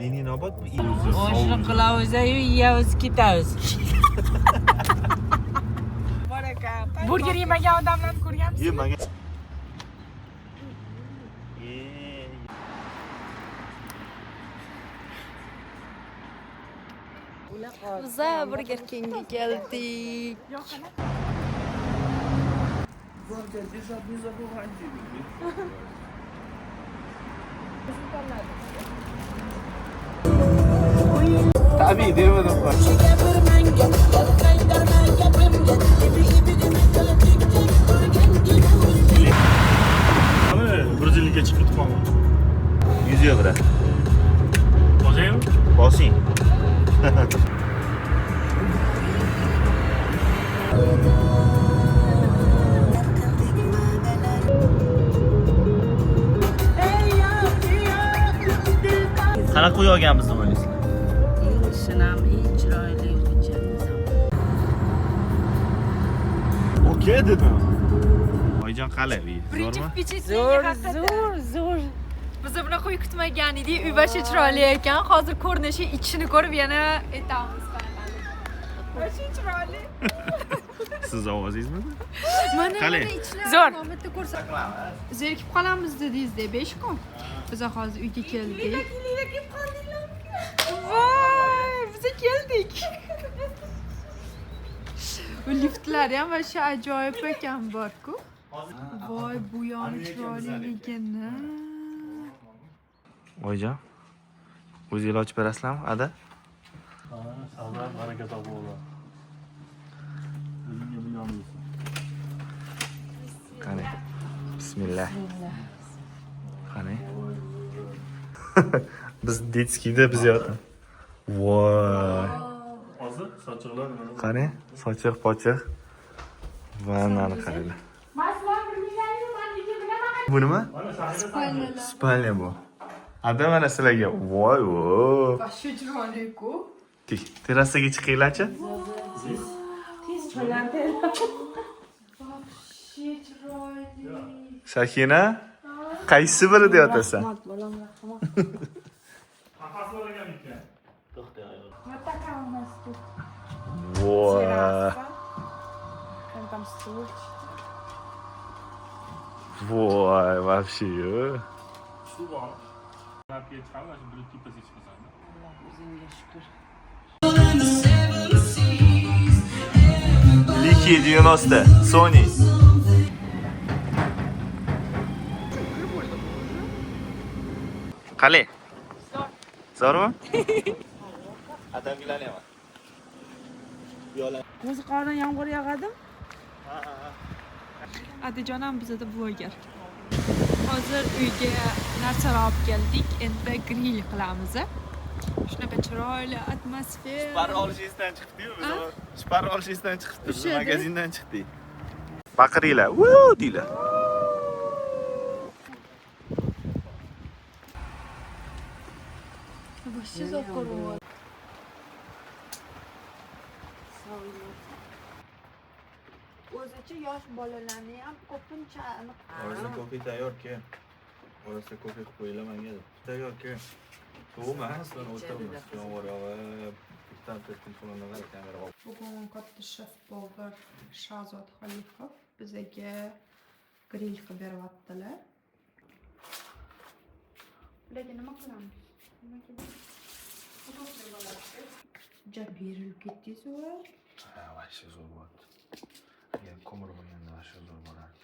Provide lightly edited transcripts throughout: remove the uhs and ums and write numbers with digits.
Leninobod bu. Oshni qilamiz, yeyamiz, ketamiz. Bor ekan. Burger yemagan odamlarni ko'rganmisiz? Yemagan. Biza Burger Kingga keldik. Tabii demedim bak. Mana 150 ga chiqib ketib qoldi. 100 yevro. Bosaymi? Bosing. Qanaqa uy olganmiz deb o'ylaysizlar? Eng shinam, eng chiroyli uychamiz. Okey dedim. Oyjon, qalay uy? Birinchi Zo'rmi? впечатление Zo'r, haqida. zo'r, zo'r. Biz bunaqa uy kutmagan edik. Uy вообще chiroyli ekan. Hozir ko'rinishi, ichini ko'rib yana aytamiz. Вообще chiroyli. Siz ovozingizmi? Mana Qalay? mana ichlari Zo'r. bitta ko'rsa. Zerikib qolamiz dedingiz-da 5 kun. Biz hozir uyga keldik. Voy, biz keldik. Bu liftlari ham вообще ajoyib ekan bor-ku. Voy, bu yon chiroyliligini. Oyjon, o'zingiz ochib berasizlarmi, ada? Sabr, baraka topib bo'ladi. O'zingga bilgan bo'lsin. Qani. Bismillah. Qani. Biz детский da biz yotamiz. Voy. Hozir sochiqlar nima? Qani, sochiq pochiq. Vannani qaranglar. Bu nima? Спальня bu. Ada, mana sizlarga. Voy, vo. Вообще chiroyli-ku. Terrasaga chiqinglarchi. Tez chiqiladi. Вообще chiroyli. Shakina, qaysi birida yotasan? Rahmat, bolam, rahmat. Qafas bor ekan bitta. Вот такая у нас тут Voy. терраса. Вон там стульчики. Voy, вообще. Suv bor. Narxiga chiqadi, shu bir tepasiga chiqasan. O'zingga shukur. Лихие 90, Sony. Qalay? Zo'rmi? Atamgilarni ham. Ko'zi qorni yomg'ir yog'adimi? Adajon ham bizada bloger. Hozir uyga narsalar olib keldik. Endi grill qilamiz. Shunaqa chiroyli atmosfera. Shpar olish esdan chiqdi-yu, biz shpar olish esdan chiqibdi. Biz O'sha-da. Magazindan chiqdik. Baqiringlar, "Vuu" deylar. Вообще zo'r ko'rinyapti. O'zicha yosh bolalarni ham ko'pincha aniq. Orasida kofe tayyor-ku. Orasida kofe qilib qo'yinglar menga deb. Tayyor-ku. Sovuq emas, mana o'tiramiz. Yomg'ir yog'ib, bitta telefonimda qara kamera olib. Bugun katta шеф-повар Shahzod Xoliqov bizaga grill qilib beryaptilar. Ularga nima qilamiz? Nima kerak? Ja berilib ketdingiz u. Ha, вообще zo'r bo'ldi. Agar ko'mir bo'lganda вообще zo'r bo'lardi.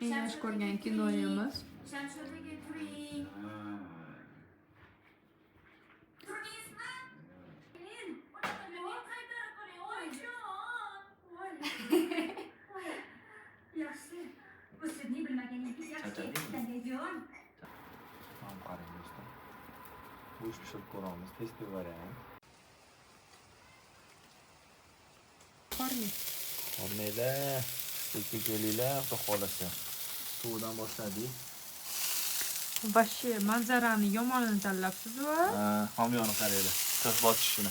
Eng yaxshi ko'rgan kinoyimiz. Shamshodaga turing. Turdingizmi? Keling, unaqa javob qaytarib qo'ying, oyijon. Voy. Voy. Yaxshi. Uslubni bilmaganingiz yaxshi. Dadajon. Tamam, qarang do'stlar. Go'sht pishirib ko'ramiz, testli variant. Qorni. Hormanglar, sekin kelinglar, xudo xohlasa. Suvdan boshladik. Вообще manzarani yomonini tanlabsiz va. Ha, hamyonni qaranglar. Tig' botishini.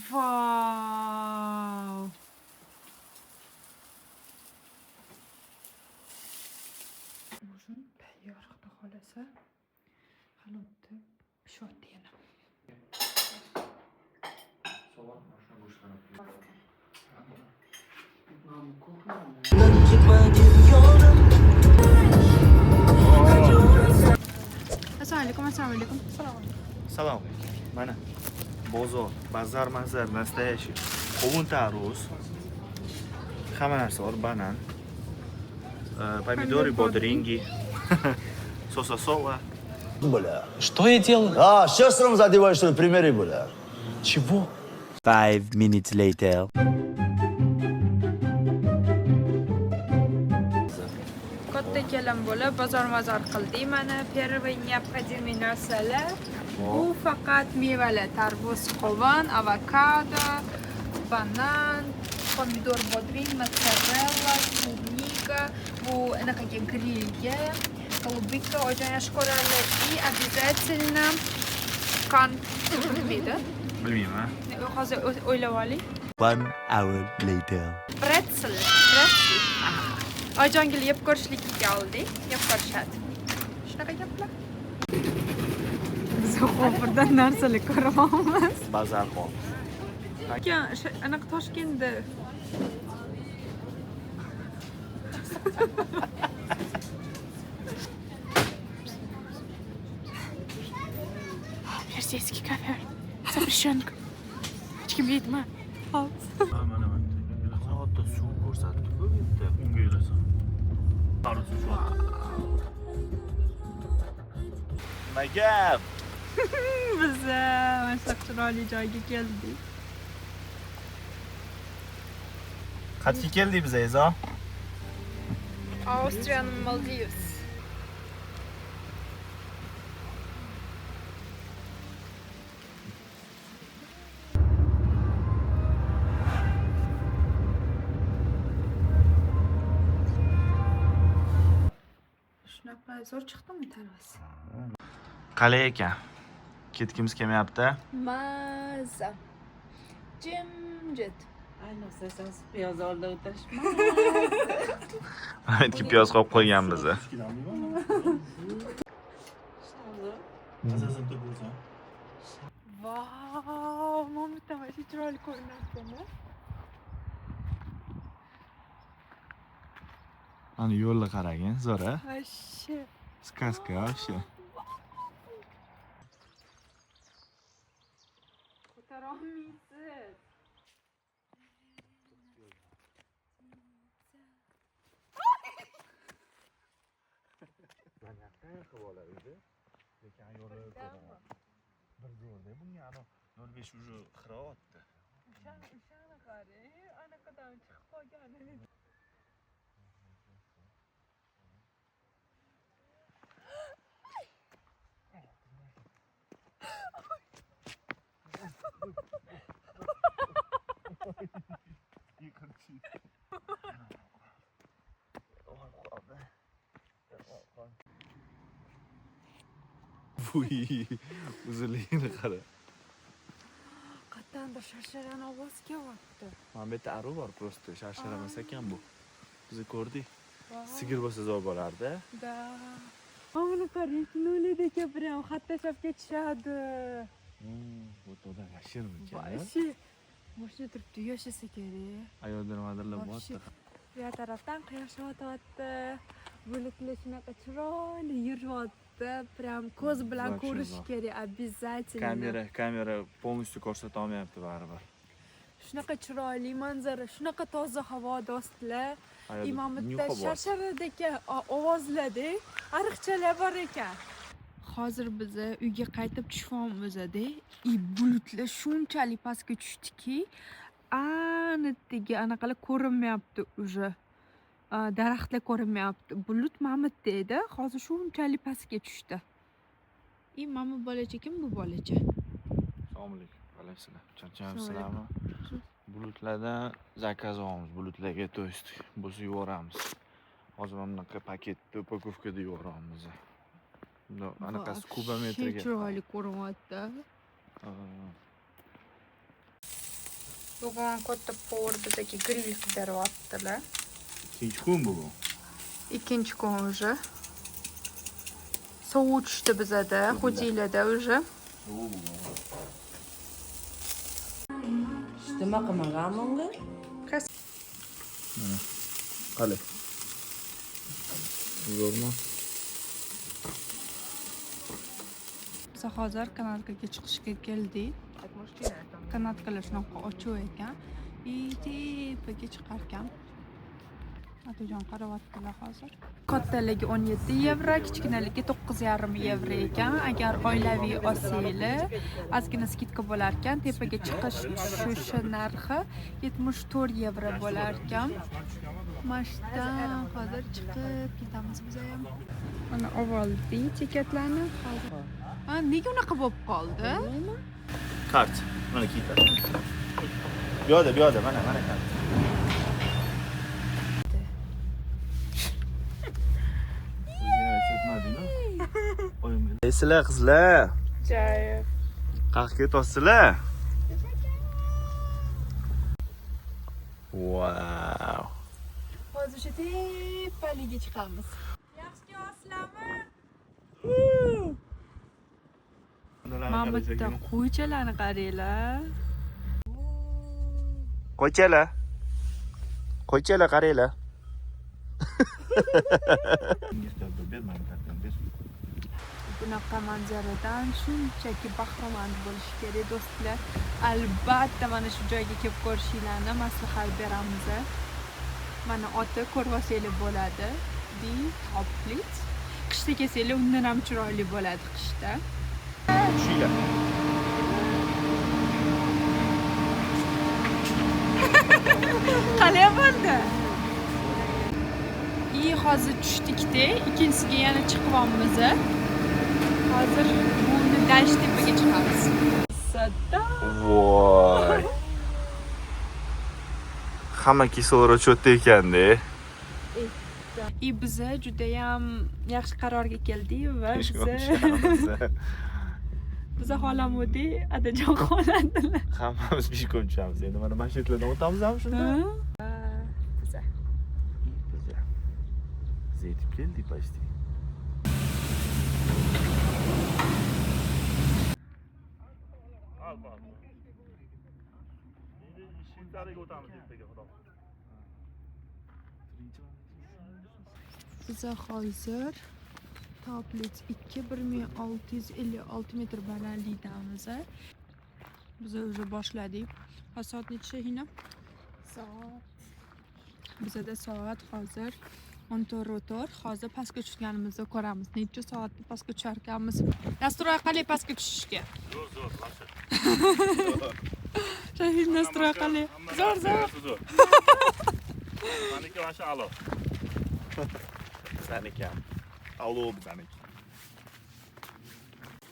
Vau. Ужин tayyor, xudo xohlasa. Hali o'tdi. Pishyapti yana. Assalomu alaykum, assalomu alaykum. Salom alaykum. Mana bozor, bazar mazar, настоящий. Qovun tarvuz. Hamma narsa bor, banan. Pomidori, bodringi. Sosa-sola. Бля. Что я делаю? А, сестрам задеваешь, что ли, примеры, бля. Чего? 5 minutes later. Katta kelin bo'lib bozor mazor qildik. Mana первый необходимый narsalar. Bu faqat mevalar: tarvuz, qovun, avokado, banan, pomidor, bodring, mozzarella, клубника, bu anaqaga grilga, голубика ojon yaxshi ko'radi и обязательно qand bilmaydi. Bilmayman. Hozir o'ylab oling. 1 hour later. Pretzel, pretzel. Oyjongil yeb ko'rishlikka oldik, yeb ko'rishadi. Shunaqa gaplar. Biz hopirdan narsalar ko'ryapmiz. Bazar qol. Lekin anaqa Toshkentda Персидский ковер. Запрещенка. Hech kimga aytma. Mana mana. Katta suv ko'rsatdi-ku bu yerda. Unga yurasan. Tarvuz uchyapti. Nima gap? Biz mana shunaqa chiroyli joyga keldik. Qayerga keldik biz, Ezo? Austrian Maldives. Shunaqa zo'r chiqdimi tarvuz? Qalay ekan? Ketgimiz kelmayapti. Maza. Jimjit. Ayniqsa siz piyoz oldida o'tirish. Aytki piyoz qo'yib qo'yganmiz. Asosini to'pilsa. Vau, mana bu yerdan вообще chiroyli ko'rinadi. Ana yo'lni qaragin, zo'r a? Вообще. Сказка вообще. Ko'tara olmaysiz. Lekin yo'lni ko'raman. Bir zo'rda bunga ana 0.5 уже xira otdi. O'shani qarang, anaqadan chiqib qolgan. Vuy, uzunligini qara. Qayerdandir sharsharan ovoz kelyapti. Mana bu yerda aruv bor, просто sharsharamas ekan bu. Biz ko'rdik. Sigir bo'lsa zo'r bo'lardi. Да. Mana buni qarang, kinolidagi прям xat tashlab ketishadi. Bu odam yashirmikan? Вообще. Mashina turibdi, yashasa kerak. Ayollar nimadirlar Вообще. bo'lyapti. Bu yoq tarafdan quyosh botyapti. Bulutlar shunaqa chiroyli yuryapti. Прям ko'z bilan Вообще ko'rish zo'r. kerak обязательно. Kamera полностью ko'rsata olmayapti baribir. Shunaqa chiroyli manzara, shunaqa toza havo do'stlar. Ayolda Imom bitta nyuxa bor. sharsharadagi ovozlarda ariqchalar bor ekan. Hozir biz uyga qaytib tushyapmiz-da, и bulutlar shunchalik pastga tushdiki, anatdagi anaqalar ko'rinmayapti уже. Daraxtlar ko'rinmayapti. Bulut mana bu yerda edi, hozir shunchalik pastga tushdi. И mana bu bolacha kim bu bolacha? Assalomu alaykum. Qalaysizlar? Charchamayapsizlarmi? Bulutlardan zakaz olamiz, bulutlarga, то есть bo'lsa yuboramiz. Hozir mana bunaqa paketda, упаковка da yuboramiz. Bundoq anaqasi kubometrga. Chiroyli ko'rinyapti. Ha. Bugun katta повар bizga grill qilib beryaptilar. Ikkinchi kun bu. Ikkinchi kun уже. Sovuq tushdi bizada, Xo'jaylida уже. Nima qilmagan bunga? Qalay? Zo'rmi? Biz hozir kanatkaga chiqishga keldik. Kanatkalar shunaqa ochiq ekan. И tepaga chiqarkan. Otajon qarayaptilar hozir. Kattaligi 17 yevro, kichkinaligi 9,5 yevro ekan. Agar oilaviy olsanglar, ozgina skidka bo'lar ekan. Tepaga chiqish tushish narxi 74 yevro bo'lar ekan. Mana shudan hozir chiqib ketamiz biz ham. Mana oldik chekatlarni hozir. Ha, nega unaqa bo'lib qoldi? Kart. Mana kart. Bu yoqda, bu yoqda, mana, mana kart. Sizlar qizlar. Joyib. Qayerga ketyapsizlar? Wow. Hozir o'sha tepaliga chiqamiz. Yaxshi kelyapsizlarmi? Mana bu yerda qo'ychalarni qaranglar. Qo'ychalar. Qo'ychalar qaranglar. Bunaqa manzaradan shunchaki bahramand bo'lish kerak do'stlar. Albatta mana shu joyga kelib ko'rishinglarni maslahat beramiz. Mana oti ko'rib olsanglar bo'ladi. Di Toplitz. Qishda kelsanglar undan ham chiroyli bo'ladi qishda. Tushinglar. Qalay bo'ldi? И hozir tushdikda, ikkinchisiga yana chiqyapmiz. Hozir buni dash tepaga chiqamiz. Sada. Voy. Hamma kislorod cho'tda ekanda. И biza juda ham yaxshi qarorga keldik va biza xolamudi, adajon xoladilar. Hammamiz beshkon tushamiz. Endi mana masjidlardan o'tamiz ham shunda. Biza. Biz yetib keldik почти. Biza hozir Toplitz 2 1656 metr balandlikdamiz. Biz уже boshladik. Hozir soat necha, Hina? Soat. Bizada soat hozir 14:04. Hozir pastga tushganimizda ko'ramiz. Necha soatda pastga tushar ekanmiz. Dastur qalay pastga tushishga? Zo'r, zo'r, yaxshi. Shahin dastur qalay? Zo'r, zo'r. Zo'r. Maniki mana a'lo. Bizaniki ham. A'lo bizaniki.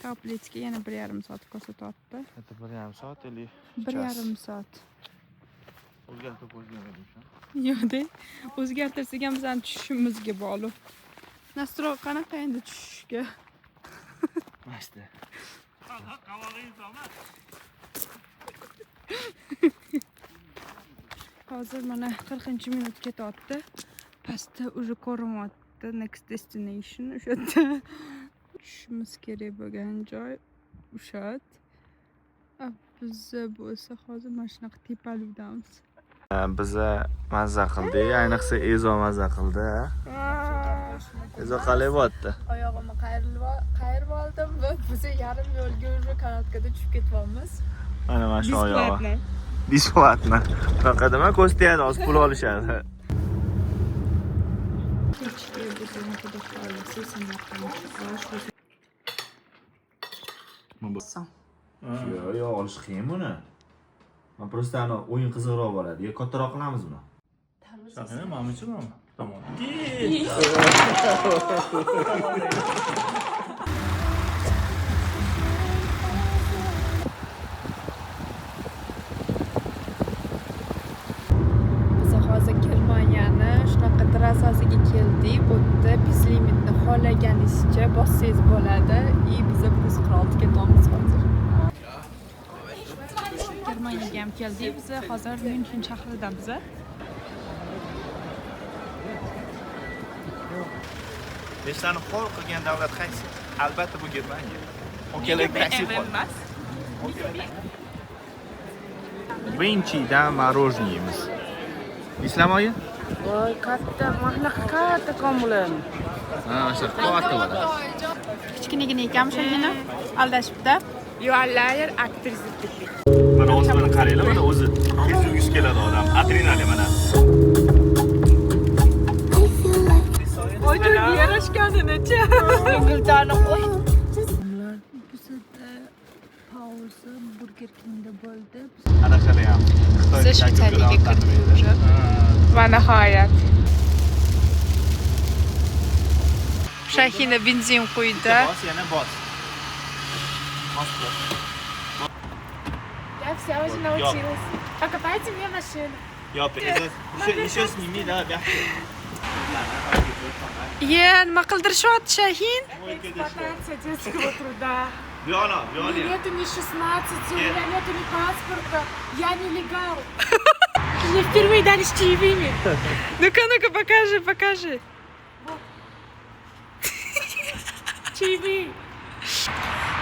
Toplitzga yana 1,5 soat ko'rsatyapti. Это 1,5 soat или 1,5 soat. O'zgartirib qo'ygan o'sha. Yo'q-da, o'zgartirsak ham bizani tushishimizga bog'liq. Nastro qanaqa endi tushishga? Mana. Hozir mana 40-minut ketyapti. Pastda уже ko'rinyapti next destination o'sha yerda. Tushishimiz kerak bo'lgan joy o'sha. Biza bo'lsa hozir mana shunaqa tepalikdamiz. Biza mazza qildik, ayniqsa Ezo mazza qildi. Ezo qalay bo'pti? Oyog'imni qayirib oldim va biza yarim yo'lga уже kanatkada tushib ketyapmiz. Mana mana shu oyog'i. Бесплатно. Bunaqa nima ko'z tegadi, hozir pul olishadi. Kechki bizni xudo xohlasa Samarqandga. Yo'q, yo'q, olish qiyin buni. Men просто ana o'yin qiziqroq bo'ladi. Yo kattaroq qilamizmi? Shahina, mamichi bormi? Tamom. Biz hozir Germaniyani shunaqa trassasiga keldik. Bu yerda bezlimitni xohlaganingizcha bossangiz bo'ladi. И biz 146 ketyapmiz hozir. Germaniyaga ham keldik. Biz hozir Myunxen shahridamiz. Nechlarni xor qilgan davlat qaysi? Albatta bu Germaniya. Okalar taksi emas. Vinchidan мороженое yeymiz. Islom oyi? Voy, katta, mana katta bo'ladi. Ha, o'sha katta bo'ladi. Kichkinagina ekan Shahina. Aldashibdi. You are liar, aktrisa. Mana o'zi mana qaranglar, mana o'zi tez yurgisi keladi odam. Adrenalin mana. Ojoyib yarashganini-chi. Gultarni qo'y. Bizda pauza Burger Kingda bo'ldi. Ana ham. Biz Shvetsariyaga kirdik уже. Va nihoyat. Shahina benzin quydi. Bos, yana bos. Bos. Я вся уже научилась. Покатайте мне машину. Yo'q, еще сними, да, мягко. Ye, nima qildirishyapti Shahin? Эксплуатация детского труда. Buyona, Мне buyona. нету ни 16, у меня нету ни паспорта. Я нелегал. Мне впервые дали с чаевыми. Ну-ка, ну-ка, покажи, покажи. Чаевые.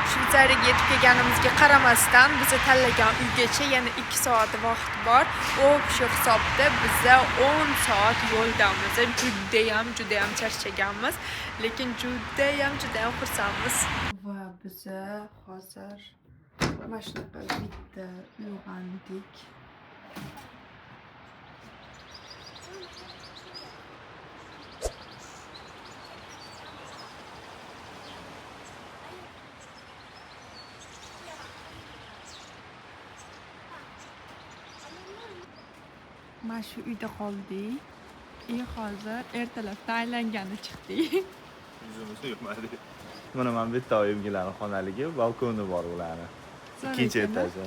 Shvetsariyaga yetib kelganimizga qaramasdan biza tanlagan uygacha yana 2 soat vaqt bor. Общий hisobda biza 10 soat yo'ldamiz. Judayam, judayam charchaganmiz, lekin judayam, judayam xursandmiz. Va biza hozir mana shunaqa bitta uyg'ondik. Mana shu uyda qoldik. Hozir ertalabdan aylangani chiqdik. Yuzimizni yuvmadik. Mana mana bitta oyimgilarning xonaligi, balkoni bor ularni. Zo'r Ikkinchi ekan-a? etaji.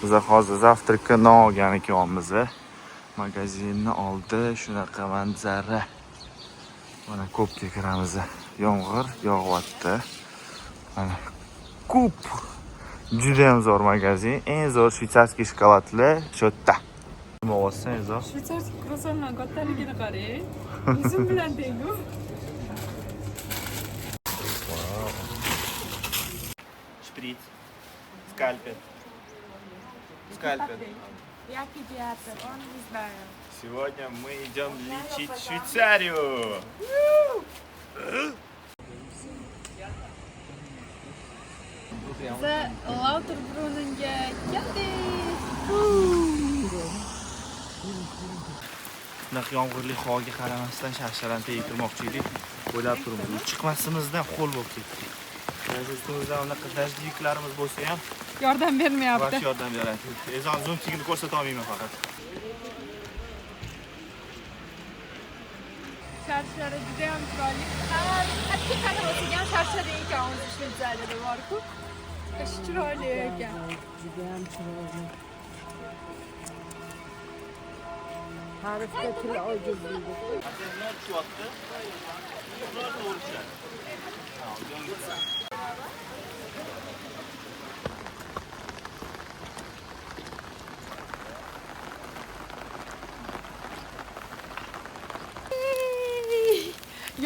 Biz hozir завтракka non olgani kelyapmiz. Magazinni oldi shunaqa manzara. Mana ko'pga kiramiz. Yomg'ir yog'yapti. Mana ko'p juda ham zo'r magazin. Eng zo'r shvetsarskiy shokoladlar shu yerda. Nima olsan eng zo'r? Shvetsarskiy kruassanlar kattaligini qarang. Yuzim bilan tengu. Шприц, скальпель. Скальпель. Я педиатр, он не знаю. Сегодня мы идем лечить Швейцарию. Biza Lauterbrunnenga keldik. Bunaqa yomg'irli havoga qaramasdan sharshadan tagiga kirmoqchi edik. O'ylab turibmiz. Chiqmasimizdan ho'l bo'lib ketdik. Ustimizdan unaqa dajdiklarimiz bo'lsa ham Yordam bermayapti. Вообще yordam beradi. Ezon zoomchigini ko'rsata olmayman faqat. Sharshara juda ham chiroyli. Har qayerga qaramasak ham sharshara ekan o'zi Shvetsariyada bor-ku. Shu chiroyli ekan. Juda ham chiroyli. Harfga til ojiz deydi. Nima tushyapti? Ular to'g'ri tushadi.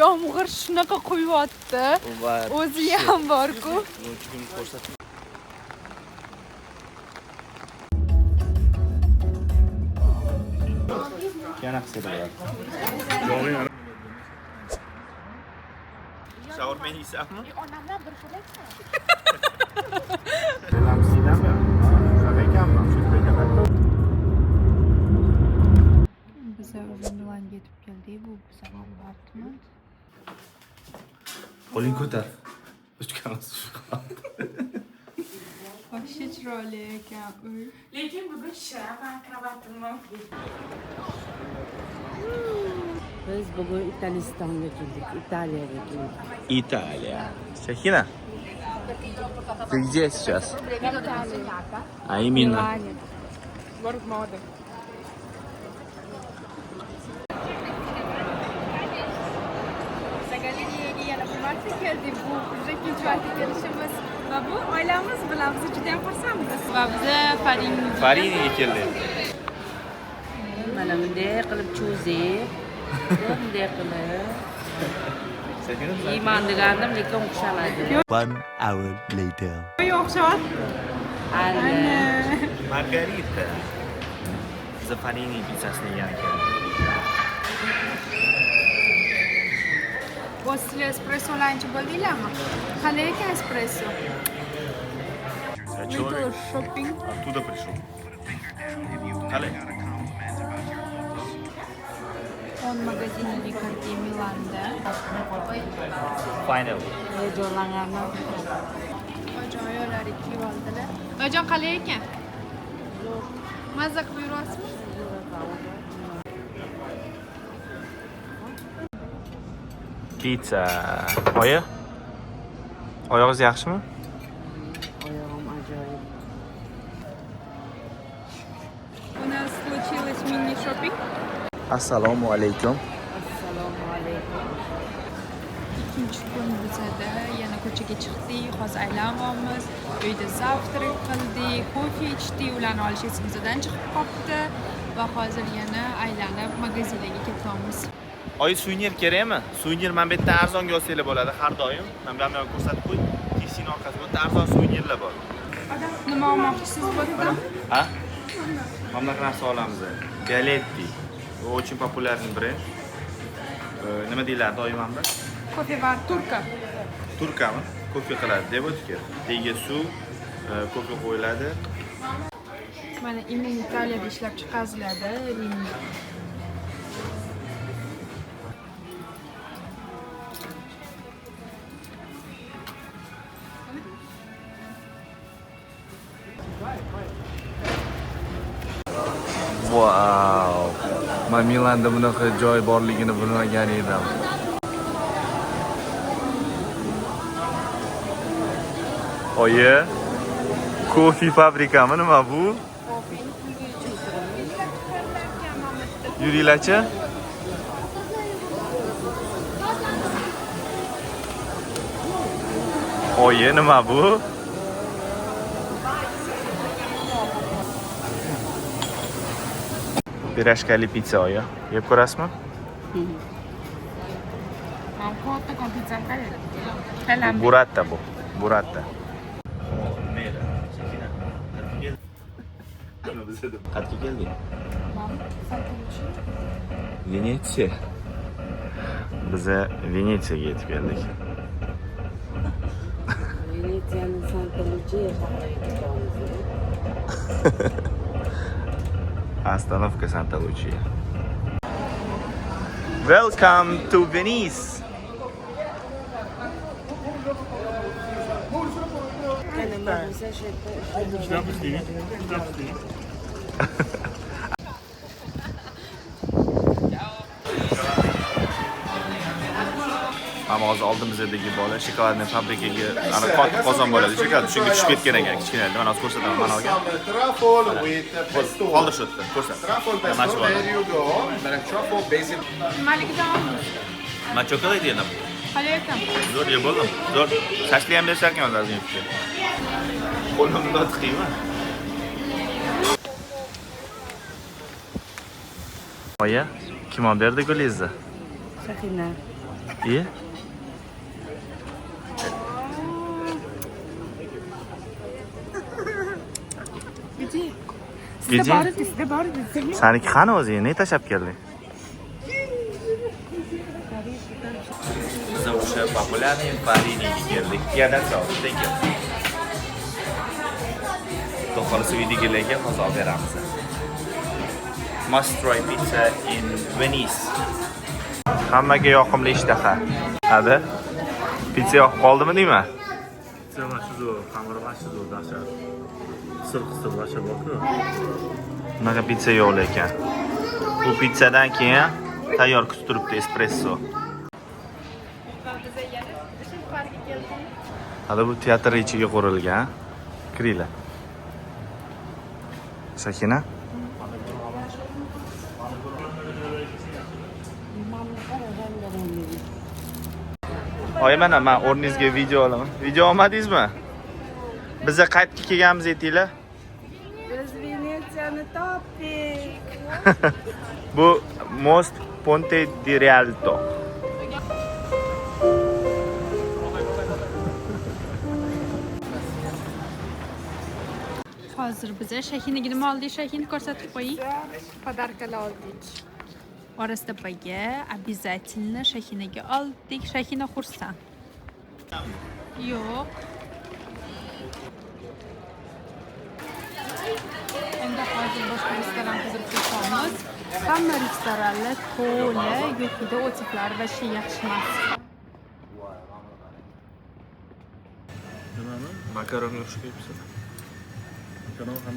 Yomg'ir shunaqa quyapti. O'zi ham bor-ku. Zoomchigini ko'rsat. Yana qilsa bo'ladi. Shaurma yeysanmi? Onamdan bir xil ekan. Biz уже Milanga yetib keldik. Bu bizning apartment. Qo'ling ko'tar. Uchganmiz. Вообще chiroyli ekan uy. Lekin bugun shiraman krovatimni. Biz bugun Italistonga keldik, Italiyaga keldik. Италия. Шахина, ты где сейчас? А именно? Milane. Город моды. Galereyaga yana bir marta keldik. Bu уже ikkinchi marta kelishimiz. Va bu oilamiz bilan biz juda ham xursandmiz. Va biz Fariniga keldik. Mana bunday qilib cho'zib, bunday qilib. Yeyman degandim, lekin o'xshamadi. 1 hour later. Yo'q, o'xshamadi. Ana. Margarita. Biz Farini pizzasini yegani keldik. O'z sizlar espressolarni ichib bo'ldinglarmi? Qanday ekan espresso? Little shopping. Оттуда пришел. Qalay? On magaziniga kirdik Milanda. Final. Hayajonlanganman. Oyijon ayollari kiyib oldilar. Oyijon qalay ekan? Mazza qilib yuryapsizmi? Pizza. Oyi? Oyog'ingiz yaxshimi? Oyog'im ajoyib. У нас случилось мини-шоппинг. Assalomu alaykum. Assalomu alaykum. Ikkinchi kun bizada yana ko'chaga chiqdik, hozir aylanyapmiz. Uyda завтрак qildik, kofe ichdik, ularni olish esimizdan chiqib qolibdi va hozir yana aylanib magazinlarga ketyapmiz. Oyi, suvenir kerakmi? Suvenir mana bu yerda arzonga olsanglar bo'ladi har doim. Mana bu yoqqa ko'rsatib qo'y. KFC'ning orqasida bu yerda arzon suvenirlar bor. Nima olmoqchisiz bu yerdan? Ha? Mana bunaqa narsa olamiz. Bialetti. Bu очень популярный бренд. Nima deyiladi oyim mana bu? Kofe va turka. Turkami? Kofe qiladi deb o'tgan. Tagiga suv, kofe qo'yiladi. Mana именно Italiyada ishlab chiqariladi. Rimda. Wow. Men Milanda bunaqa joy borligini bilmagan edim. Oyi, kofe fabrikami nima bu? Yuringlarchi. Oyi, nima bu? Pirashkali pitsa oyi. Yeb ko'rasizmi? Man kattakon pizzam qarang. Bu burrata bu. Burrata. Qayerga keldik? Venetsiya. Biza Venetsiyaga yetib keldik. Venetsiyaning Santa Lucia shahriga ketamiz. Остановка Санта Лучия. Welcome to Venice. Nima bo'lsa shu yerda. Mana hozir oldimizdagi bola shokoladniy fabrikaga ana katta qozon bo'ladi, shokolad shunga tushib ketgan ekan kichkina. Mana hozir ko'rsataman mana olgan. Truffle with pesto. Qoldir shu yerda, ko'rsat. Truffle Mana pesto, shu bola. there you go. Black truffle, basil. Nimaligidan olamiz? Man shokolad yedim. Qalay ekan? Zo'r yeb bo'ldim. Zo'r. Shashlik ham berishar ekan o'zlari yebdi. Qo'limni tiqayman. Oyi, kim olib berdi gulingizni? Sahina. Iye? Gdzie? Sizda Gdzie? bor edi, sizda bor edi. Saniki qani o'zi? Ne tashlab kelding? Biz o'sha популярный Fariniga keldik. Yeah, that's all. Thank you. Xudo xohlasa uydagilarga hozir olib beramiz. Must try pizza in Venice. Hammaga yoqimli ishtaha. Hadi. Pizza yoqib qoldimi deyman? Pitsa mana shu zo'r, xamiri mana shu zo'r, dahshat. Qisir qisir vasha bor-ku. Bunaqa pitsa yo'q lekin. Bu pizzadan keyin tayyor kutib turibdi espresso. Va biz yana o'sha parkka keldik. Hali bu teatr ichiga qurilgan. Kiringlar. Sakina? Oyi, mana men o'rningizga video olaman. Video olmadingizmi? Biza qayerga kelganmiz aytinglar? Biz Venetsiyani topdik. Bu most Ponte di Rialto. Hozir biza Shahinaga nima oldik? Shahin ko'rsatib qo'ying. Podarkalar oldik. Orastapaga обязательно Shahinaga oldik. Shahina xursand. Yo'q. Endi hozir boshqa restoran qidirib ketamiz. Hamma restoranlar to'la, yo'q edi, отзывlar вообще yaxshi emas. Nimani? Makaronga o'xshab ketibsan. Makaron ham.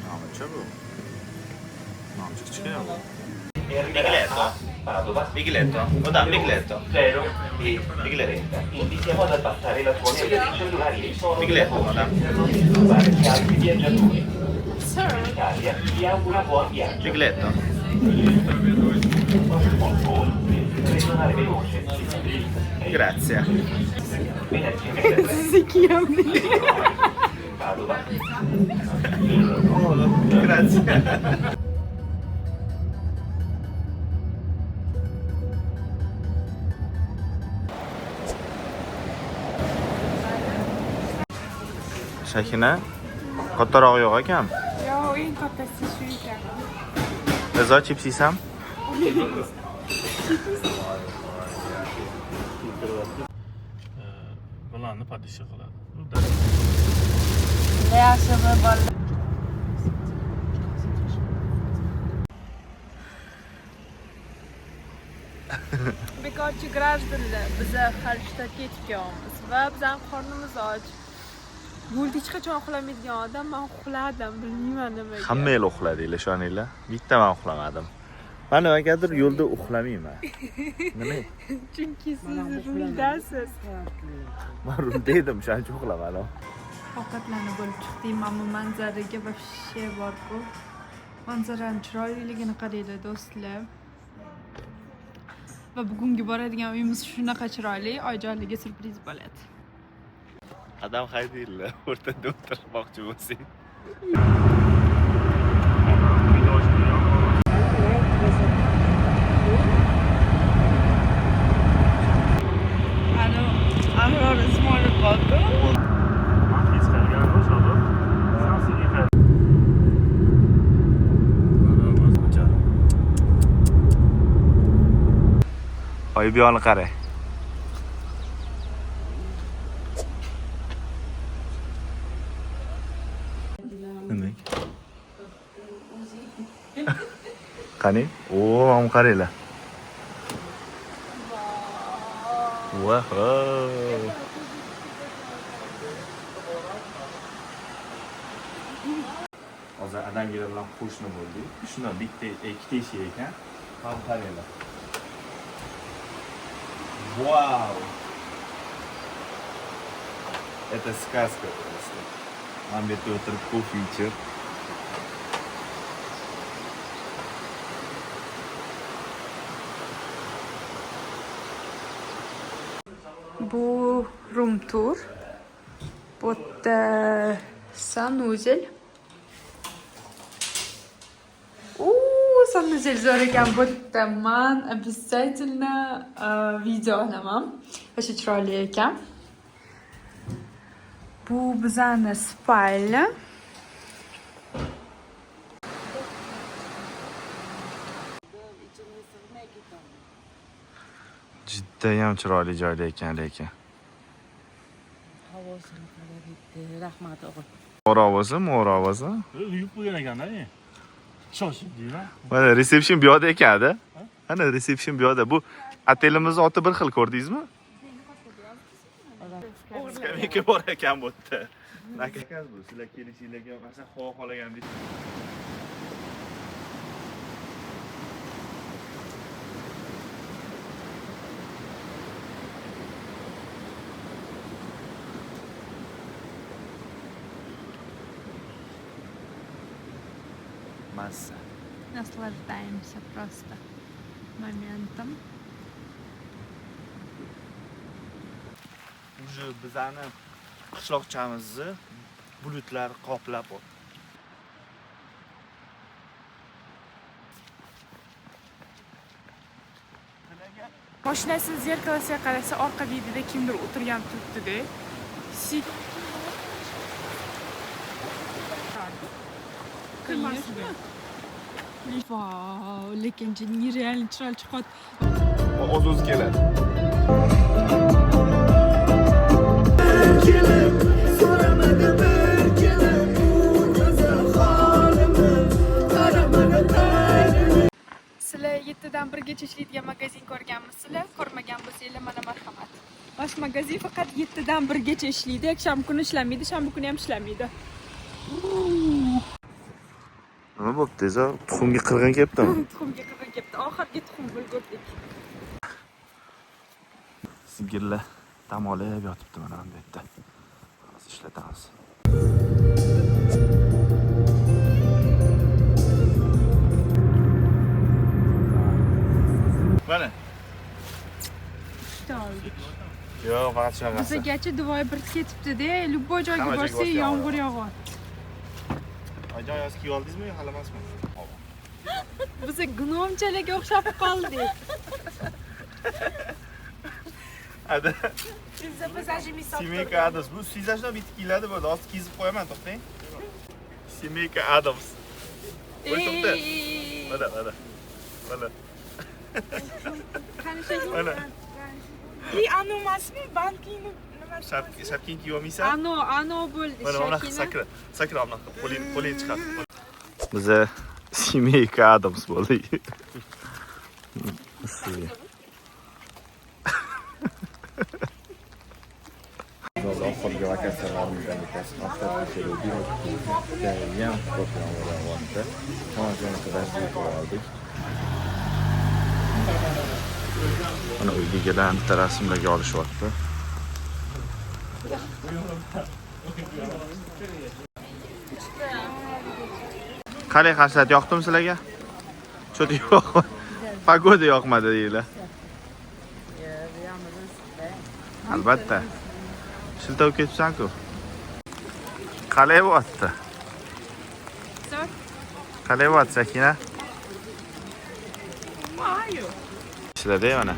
Noncha bu. Noncha kichkina bu. Bigletto, Padova, Bigletto, Madame Bigletto, 0 e Bigletto. Invitiamo ad abbassare la tua cellulare Bigletto, Madame. Per gli altri viaggiatori. Italia vi augura buon viaggio. Bigletto. Grazie. Padova. Grazie. Shahina, kattaroq yo'q ekan. Yo'q, eng kattasi shu ekan. Rizo, chips yeysam? Bularni padisha qiladi. Yaxshi bolalar. Bekorchi grajdanlar, biza hali shtatga yetib kelyapmiz va bizning qornimiz och. Yo'lda hech qachon uxlamaydigan odam, men uxladim, bilmayman nimaga. Hammanglar uxladinglar, ishoninglar. Bitta men uxlamadim. Men nimagadir yo'lda uxlamayman. Nima? Chunki siz ruldasiz. Men rulda edim, o'shaning uchun uxlamadim. Ovqatlarni bo'lib chiqdik. Mana bu manzaraga вообще bor-ku. Manzaraning chiroyliligini qaranglar, do'stlar. Va bugungi boradigan uyimiz shunaqa chiroyli, Oyjonliga syurpriz bo'ladi. Adam haydaydilar, o'rtada o'tirmoqchi bo'lsang. Alo, Ahror Ismoilov borku. Oy, bu yoqni qarang. Nima? Qani? O, mana bu qaranglar. Wow. Hozir adamgilar bilan qo'shni bo'ldik. Shundan bitta, ikkita eshik ekan. Mana bu qaranglar. Вау! Это сказка просто. Mana bu yerda o'tirib kofe ichib. Bu room tour. Bu yerda sanuzel. Sanuzel zo'r ekan. Bu yerda man обязательно video olaman. Вообще chiroyli ekan. Bu bizani spalni. Judayam chiroyli joyda ekan lekin. Havosini qarab ketdi. Rahmat o'g'il. Mo'roq bo'lsa, mo'roq bo'lsa. Yuyib qo'ygan ekanda. Shoshib deyman. Mana reception bu yoqda ekan-da. Ana reception bu yoqda. Bu otelimiz oti bir xil ko'rdingizmi? Skameyka bor ekan bu yerda. Nakaz bu. Sizlar kelishinglarga masalan havo xohlagan deb. Масса. Наслаждаемся просто моментом. Уже bizani qishloqchamizni bulutlar qoplab oldi. Mashinasini зеркало siga qarasa, orqa biyida kimdir o'tirgan turibdi-da. Kirmasdi. Vau, lekin нереально chiroyli chiqyapti. Oz-oz keladi. Sizlar 7 dan 1 gacha ishlaydigan magazin ko'rganmisizlar? Ko'rmagan bo'lsanglar, mana marhamat. Bosh magazin faqat 7 dan 1 gacha ishlaydi, yakshanba kuni ishlamaydi, shanba kuni ham ishlamaydi. Nima bo'pti, esa? Tuxumga qirg'in kelibdimi? Tuxumga qirg'in kelibdi. Oxirgi tuxum bo'lgurdik. Sigirlar dam olib yotibdi mana bu yerda. Hozir ishlatamiz. Mana. Uchta oldik. Yo'q, faqat shunaqasi. Bizagacha Dubai bir ketibdi-da, любой joyga Hamma joyga borsak borsa yomg'ir yog'yapti. Oyijon, yoz kiyib oldingizmi yo hali emasmi? Biz gnomchalarga o'xshab qoldik. Hadi. Semeyka Adams. Bu sizashdan bitta kiyiladi bo'ldi. Hozir kiyizib qo'yaman, to'xtang. Semeyka Adams. Voy, to'xta. Mana, mana. Mana. Mana. I anu emasmi? Bankini nimasi? Shapkani kiyib olmaysan? Ano, ano bo'ldi. Mana bunaqa Shakina. sakra. Sakra bunaqa. Qo'ling, qo'ling chiqar. Biza Semeyka Adams bo'ldik. Sizga. Biz oxirgi vakatsiyalarimizdan bittasi oftobga keluvdik. Judayam ko'p yomg'ir yog'yapti. Hamma joyni дождь qilib oldik. Mana uyga kelgan bitta rasmlarga olishyapti. Qalay hasrat yoqdimi sizlarga? Cho'ti yo'q. Pogoda yoqmadi deylar. Albatta. Shiltov ketibsan-ku. Qalay bo'lyapti? Qalay bo'lyapti, Sakina? Ishlarda mana.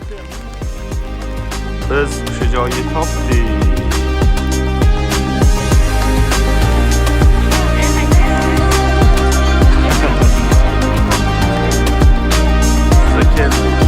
Biz o'sha joyni topdik. Keldik.